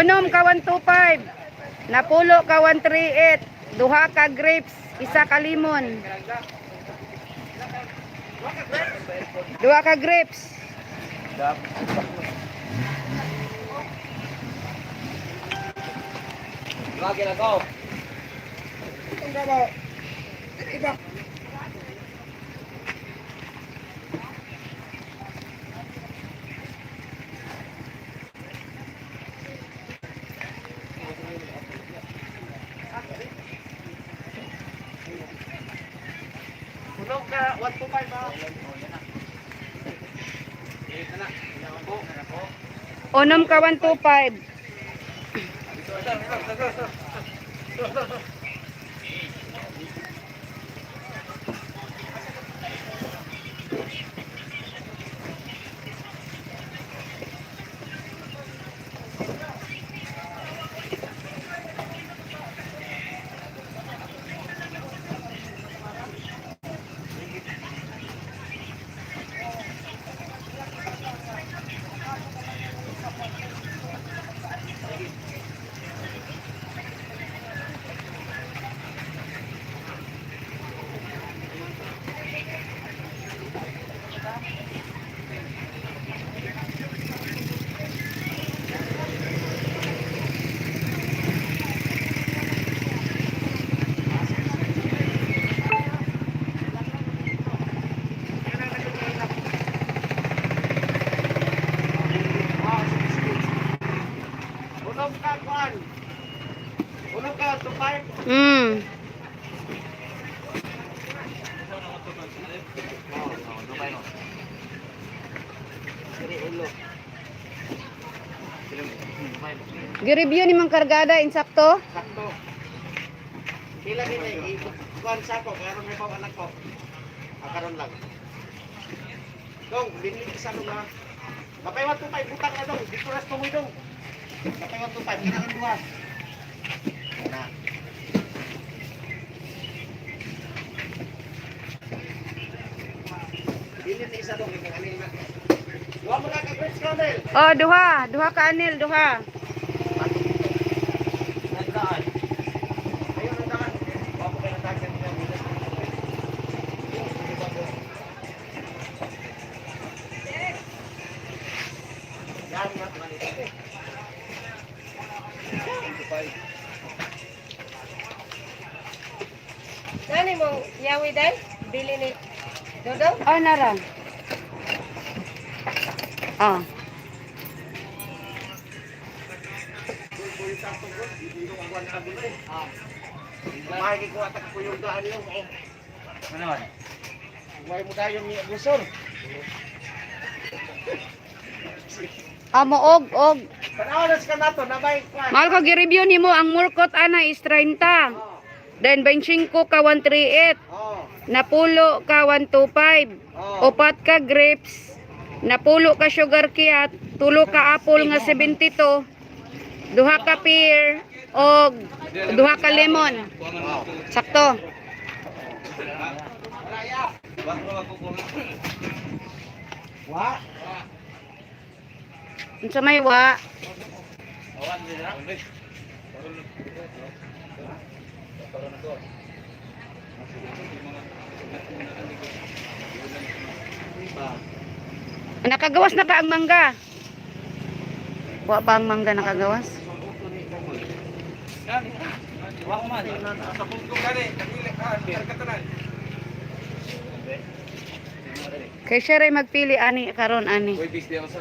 Unom ka 125. Napulo ka 138. Duha ka grapes, isa ka limon. Duha ka grapes. Lagi na ko. Unom ka 125 ha. Unom ka 125. Unom ka kuan. Unom ka 125. Gi-review ni Mang Kargada insakto. Sakto. Pila din ay kuan sako karon may pang anak ko. Ah, karon lang. Dong, binili sa ko na. Kapay 125 butang na dong, dito ras tumoy dong. Kapay 125 kailangan duha. Na. Bilin ni isa dong, ikang anil na. Duha mo na ka Chris Candle. Oh, duha, duha ka anil, duha. Nagdaan. Ayun, nagdaan. Duha mo kayo nagdaan. Yan, yan. Nani mo yawi day? Bili ni Dodong? Oh, nara. Oh. Mahigit ko at ako yung daan yung oh. Ano man? Huwag mo tayo ni Agusor. Amo og og. Panaw na sa kanato, nabay kwan. Mahal ko gi-review nimo ang murkot ana is 30. Then 25 ka 138. Oh, Napulo ka 125. oh. Upat ka grapes. Napulo ka sugar kiat, tulo ka apple nga 72. Duha ka pear og duha ka lemon. Sakto. Wa. Unsa may wa? Nakagawas na ka ang mangga. Wa pa ang mangga nakagawas? Wa ko man. Sa punto gani, kanila ka, karkatanan. Kay siya ray magpili ani karon ani. Uy, bis di ako sa.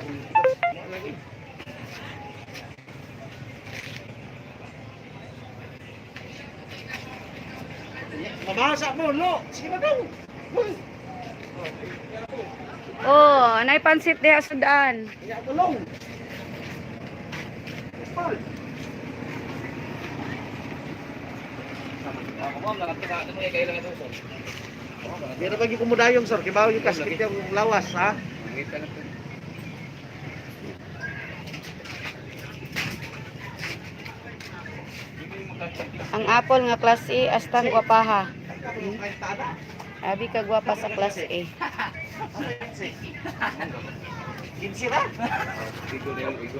Mabasa mo, lo. Sige na daw. Uy, Oh, anay pansit diha sudan. iya tulong. Paul. Ako ma'am, nakakita mo kay kailangan ito. Sir. Pero pag kumudayong sir, kibaw yung kaskit yung lawas ha. Ngita na to. Ang apple nga class A astang gwapaha. Abi ka gwapa sa class A. 15 ra. Igo na yung igo.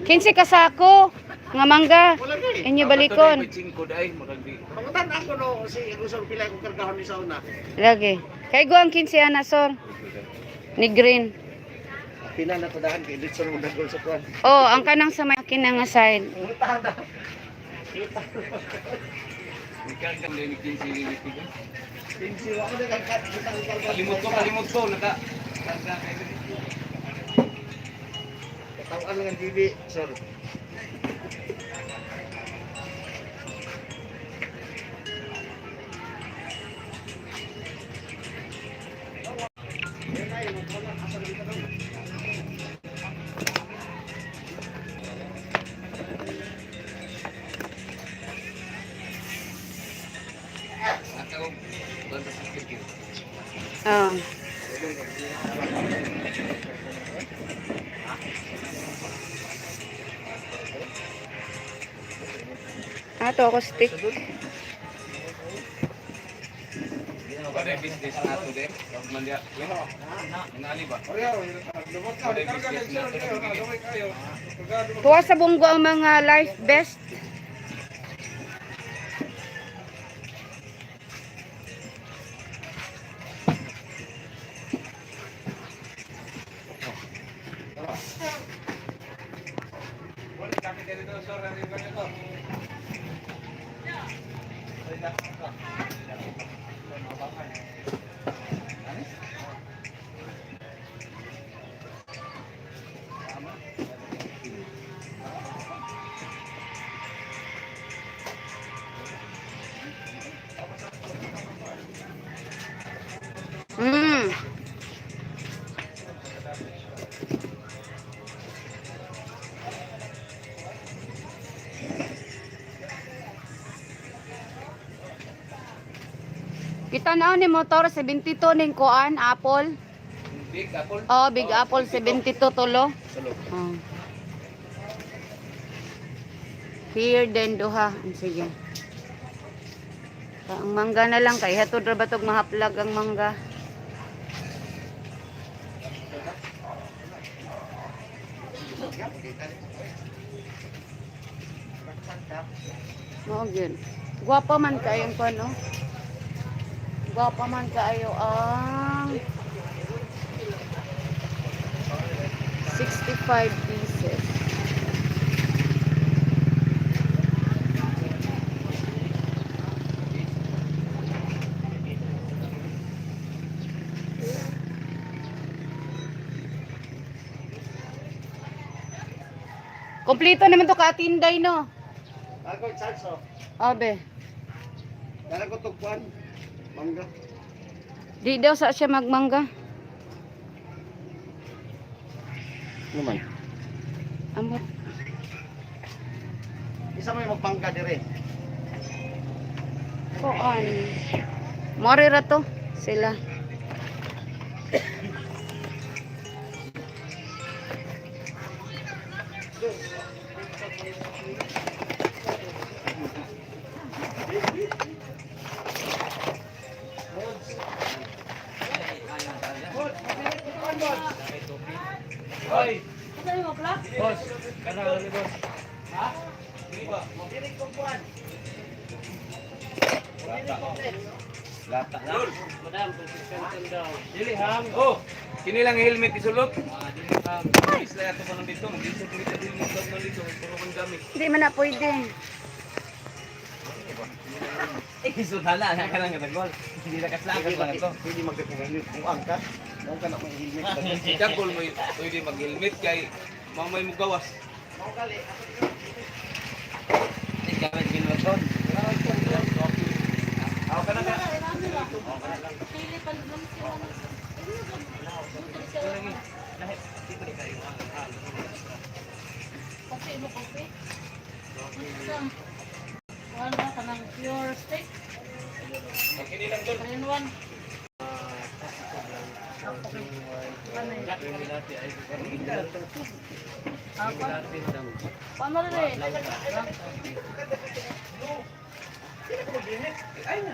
15 ka sako nga mangga. Wala gani. Inyo balikon. Cinco dai murag di. Pangutan ako no si Gusong pila ko kargahon ni sa una. Lagi. Kay go ang 15 ana sor. Ni green. Pila na to dahan kay litson mo dagol sa kuan. Oh, ang kanang sa may kina nga side. Utang na. Ikaw kang ni 15 ni tigo. 15 wa ko na kag butang karga. Kalimot ko naka. Karga kay. Katawan lang ang bibi, sir. Naka ko. Basta sa sikir. Oh. Ato ako stick. Kada business na to de. Man dia. Inani ba? Kada business na to. Tuwa sa bunggo ang mga life vest. Kita na ni motor 72 ning kuan Apple. Big Apple. Oh, Big Apple 72 tulo. Salok. Oh. Here din duha. Sige. Ang mangga na lang kay hatod ra ba tog mahaplag ang mangga. Mao gyud. Gwapa man kaayo ang kuan, oh. Gwapa man kaayo ang 65 pieces. Kompleto naman to katinday, no? Ako charge oh. Abe. Dala ko tog kuan. Mangga. Di daw sa siya magmangga. Naman. Amot. Isa may magpangga dire. Kuan. More ra to sila. Hoy. Boss, kana ni boss. Ha? Di ba? Lata. Madam, dili ham. Oh, kini lang helmet isulot. Ah, dili ham. Isla ato pa dito, mag-isot dito helmet daw man dito, puro man gamit. Hindi man na pwede. Eh, hala na ka lang katagol. Hindi na kaslakas lang ito. Pwede magkakumahilip kung ang ka. Kung ka na may helmet. Dagol mo pwede mag-helmet kay mamay mo gawas. Ako ka na ka. Kape mo kape? Sa kuan ba kanang pure steak? Kini lang tol. 3 in 1. Paano rin eh? Ay na.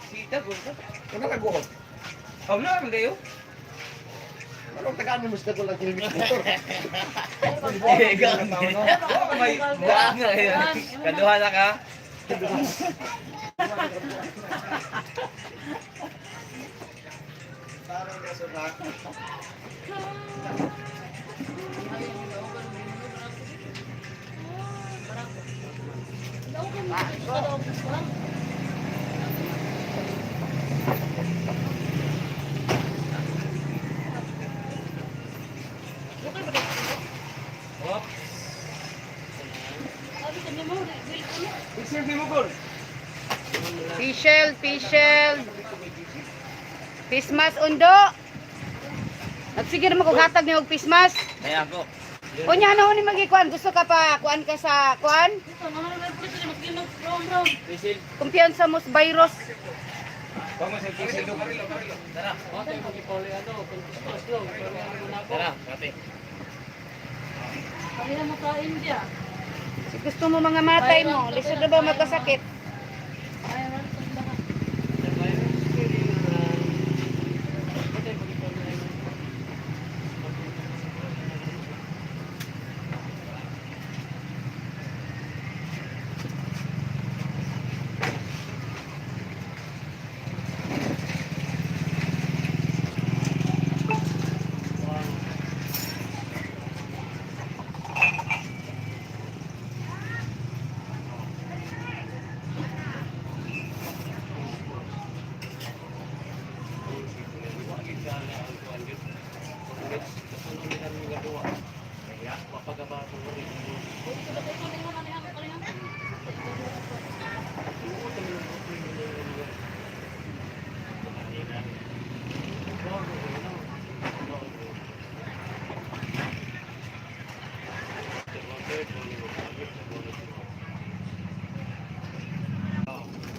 Si Dagol ka. Ano ka guhot? Oh, na ang dayo. Anong tagaan mo mas dagol ang helmet motor? May daan nga eh. Kaduha na ka. Tarong na sura. Picture ni mo gol. Facial, facial. Face mask, undo. Nagsige naman kung hatag niyo og face mask. Ay ako. Unya na ni magikuan, gusto ka pa kuan ka sa kuan? Pisil. Kumpiyansa mo sa virus. Vamos sa pisil do. Tara. Tara, kate. Kaya mo ka India. Si gusto mo mga matay mo, lisod na ba magkasakit? Ay, wala sa lahat.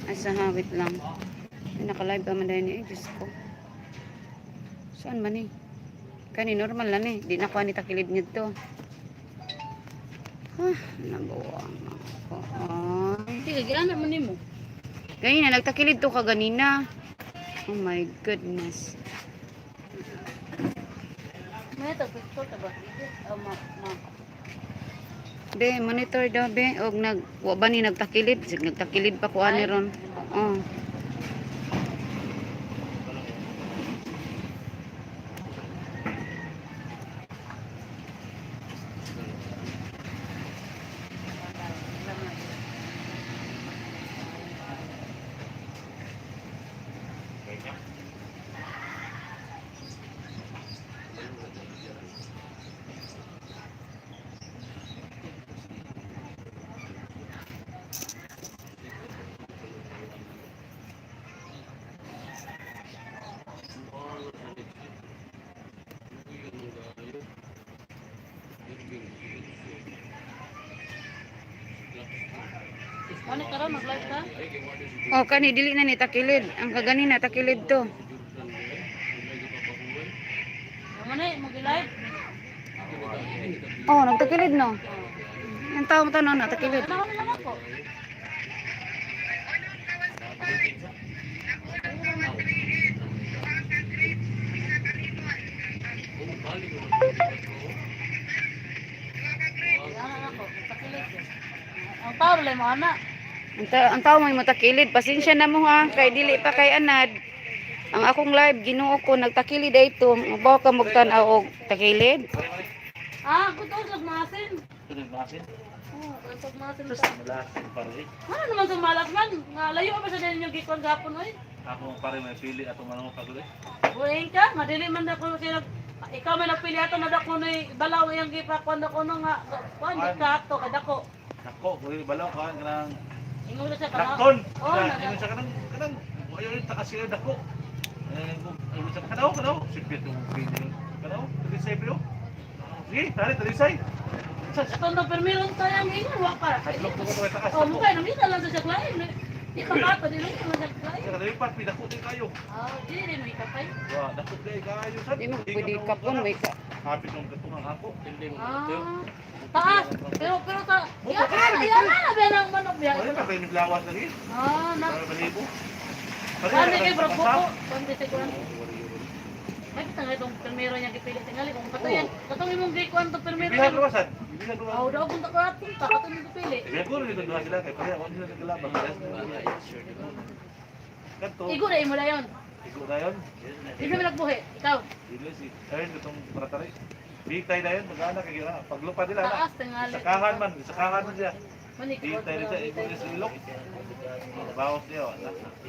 Ay, sa hawit lang. Ay, naka-live pa man dahil ni. Ay, Diyos ko. Saan man eh? Kani, normal lang eh. Di na kuha ni takilid niya to. Ah, nabuwang ako. Ay. Sige, gilana man nimo. Ganina, nagtakilid to ka ganina. Oh my goodness. May ta picture ta ba? Oh, ma ma. Be, monitor daw be. Og nag, wa ba ni nagtakilid? Sig nagtakilid pa kuha ni ron. Oh. Ano karon mag-live ka? Oh, kani dili na ni takilid. Ang kaganina takilid to. Ano na mag-live? Oh, nagtakilid no. Ang tao mo tanon na takilid. Ano na lang ako? Ana ako, takilid ko. Ang tao lang mo ana. Ang tao mo takilid. Pasensya na mo ha, kay dili pa kay anad. Ang akong live Ginoo ko nagtakilid ay ito. Mabaw ka magtan-aw og takilid. Ah, gusto ko maasin. Masin. Oh, gusto maasin ta. Malasin pare. Ano naman sa malas man? Nga layo pa sa ninyo gikon gapon oy. Ako pare may pili atong manong kaguloy. Buing ka, madili man na ko sila. Ikaw man nagpili ato na dako ni balaw iyang gipakuan dako no nga kuan di ka ato kay dako. Nako, kuy balaw ka kanang Ingon na siya kana. lakton. Oh, Na, ingon siya kanang kanang ayo yung takas sila dako. Eh, ingon siya kanaw kanaw sipit yung pili. Kanaw, talisay pero. Sige, tali talisay. Atong do permiron tayo ang ingon wa ka. Hadlok ko ko takas. Oh, mukha nang kita lang sa siya klain. Di pa ka pa dili lang sa klain. Sa kalipat pidako din kayo. Ah, di rin may kapay. Wa, dako din kayo sad. Di mo pwede kapon may ka. Hapit ng katungang ako. Ah. Taas. Pero pero ta. Ya na, ya na na ba nang manok biya. Wala pa kayo naglawas lagi. Ah, na. Para malibo. Kuan kay bro buko, kuan sa kuan. May tanga itong permero niya gipili tingali kung katayan. Katong imong gikuan to permero. Ibihan ko sad. Ibihan ko. Aw daw kung takot ta katong imong gipili. Ibihan ko rin duha sila kay pareha wala sila naglaban. Kadto. Igo na imo dayon. Igo na yun. Di sa nagbuhi. Ikaw. Dili si Aaron itong paratari. Bitay na yun, mag-anak kay gina. Paglupa nila na. Taas tingali. Sakahan man, sakahan man siya. Manik. Bitay na siya, igo na sa ilok. Bawas niya, wala.